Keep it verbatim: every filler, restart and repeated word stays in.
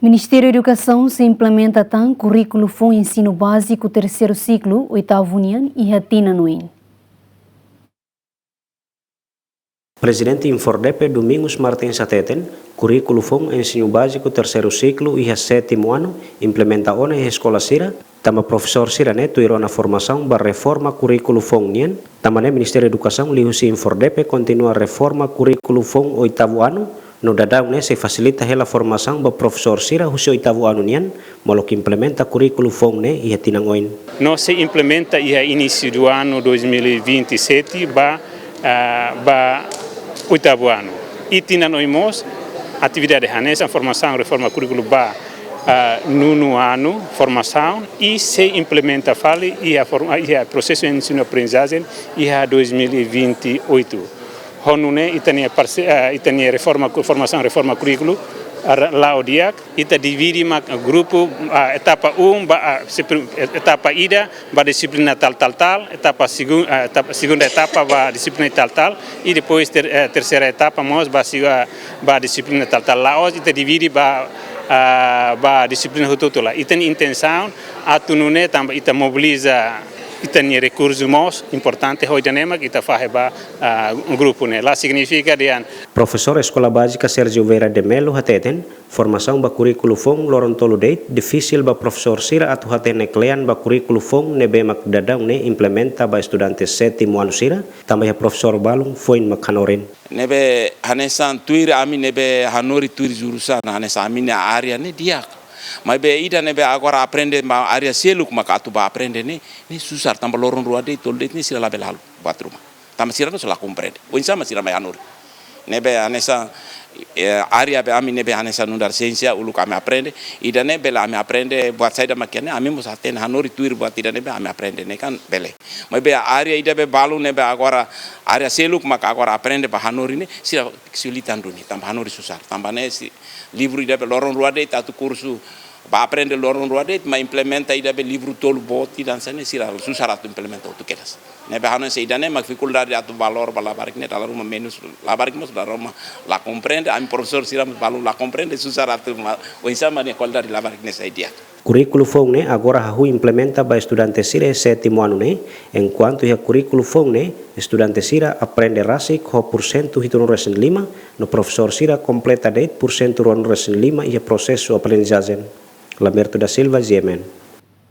Ministériu Edukasaun sei implementa tan kurríkulu foun ensinu báziku terseiru siklu, oitavu nian, iha tinan oin. Prezidente INFORDEPE Domingos Martins hateten, kurríkulu foun ensinu báziku terseiru siklu iha sétimu anu implementa ona iha eskola sira, tanba profesór sira-ne'e tuir ona formasaun ba reforma kurríkulu foun nian. Tanba ne'e Ministériu Edukasaun liuhusi INFORDEPE kontinua reforma kurríkulu foun oitavu anu, no daudaun ne'e sei fasilita hela formasaun ba profesór sira husi oitavu anu nian, molok implementa kurríkulu foun ne'e iha tinan oin. No sei implementa iha inísiu do ano dois mil e vinte e sete ba, ah, ba oitavu anu. I tinan oin mós atividade hanesan formasaun reforma kurríkulu ba, ah, nonu anu formasaun i sei implementa fali iha forma, iha prosesu ensinu aprendizajen iha dois mil e vinte e oito. Ho nune'e ita-nia parse-, ah, ita-nia reforma ku-, formasaun reforma kurríkulu, ah, la'o di'ak, ita divide mak grupu, ah, etapa um ba, ah, se prim-, etapa ida ba dixiplina tal, tal, tal, etapa segun-, ah, etapa, segunda etapa ba dixiplina tal, tal, i depois ter-, eh, terseira etapa mós ba segu-, ah, ba dixiplina tal, tal. La'ós ita divide ba, ah, ba dixiplina hotu-hotu lae. Ita-nia intensaun atu nune'e tanba ita mobiliza ita-nia rekursu mós importante, ho ida-ne'e mak ita fahe ba, ah, grupu ne'e. La signifika dehan. Profesór Eskola Bázika Sérgio Vieira de Melo hateten, formasaun ba kurríkulu foun loron tolu de'it difisil ba profesór sira atu hatene kle'an ba kurríkulu foun ne'ebé mak daudaun ne'e implementa ba estudante sétimu anu sira, tanba iha profesór balun foin mak hanorin. Ne'ebé hanesan tuir ami ne'ebé hanorin tuir jurusan, hanesan ami-nia área ne'e di'ak. Maibé ida ne'ebé agora aprende ba área seluk maka atu ba aprende ne'e, ne'e susar tanba loron rua de'it, tolu de'it ne'e sira labele halo buat ruma. Tanba sira mós la komprende. Oinsá mak sira mai hanorin. Ne'ebé hanesan, eh, área be ami ne'ebé hanesan nu'udar siénsia uluk ami aprende, ida-ne'e bele ami aprende buat saida mak iha ne'e, ami mós hatene hanorin tuir buat ida ne'ebé ami aprende ne'e kan bele. Maibé área ida be balun ne'ebé agora área seluk maka agora aprende ba hanorin ne'e, sira kesulitan duni, tanba hanorin susar. Tanba ne'e sei livru ida be loron rua de'it atu kursu ba aprende loron rua de'it, maibé implementa ida be livru tolu boot ida hanesan ne'e sira susar atu implementa hotu kedas. Ne'ebé hanoin se ida-ne'e mak difikuldade atu ba loro ba labarik ne'e dala ruma menus, labarik mós dala ruma la komprende, ami profesór sira mós balun la komprende, susar atu ma-, oinsá mak nia kualidade labarik ne'e sai di'ak. Kurríkulu foun ne'e agora hahú implementa ba estudante sira iha sétimu anu ne'e, enkuantu iha kurríkulu foun ne'e estudante sira aprende rasik ho pursentu hitunulu resin lima, no profesór sira kompleta de'it pursentu ruanulu resin lima iha prosesu aprendizajen. Lamerto da Silva, G M N.